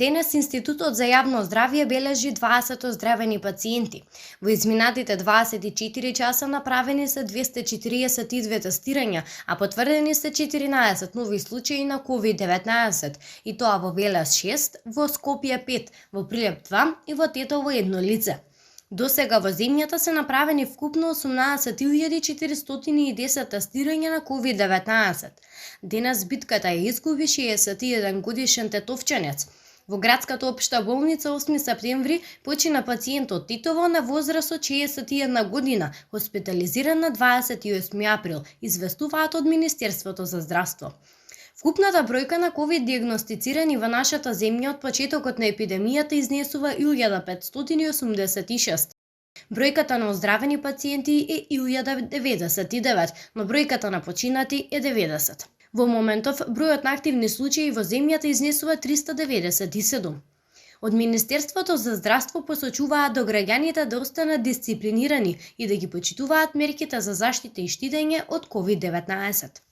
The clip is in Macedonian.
Денес Институтот за јавно здравје бележи 20 оздравени пациенти. Во изминатите 24 часа направени се 242 тестирања, а потврдени се 14 нови случаи на COVID-19, и тоа во Велес 6, во Скопје 5, во Прилеп 2 и во Тетово 1 лице. До сега во земјата се направени вкупно 18.410 тестирања на COVID-19. Денес битката ја изгуби 61 годишен тетовчанец. Во градската општа болница 8 септември почина пациент од Титово на возраст од 61 година, хоспитализиран на 28 април, известуваат од Министерството за здравство. Вкупната бројка на ковид диагностицирани во нашата земја од почетокот на епидемијата изнесува 1586. Бројката на оздравени пациенти е 1099, но бројката на починати е 90. Во моментов, бројот на активни случаи во земјата изнесува 397. Од Министерството за здравство посочуваат до граѓаните да останат дисциплинирани и да ги почитуваат мерките за заштита и штидење од COVID-19.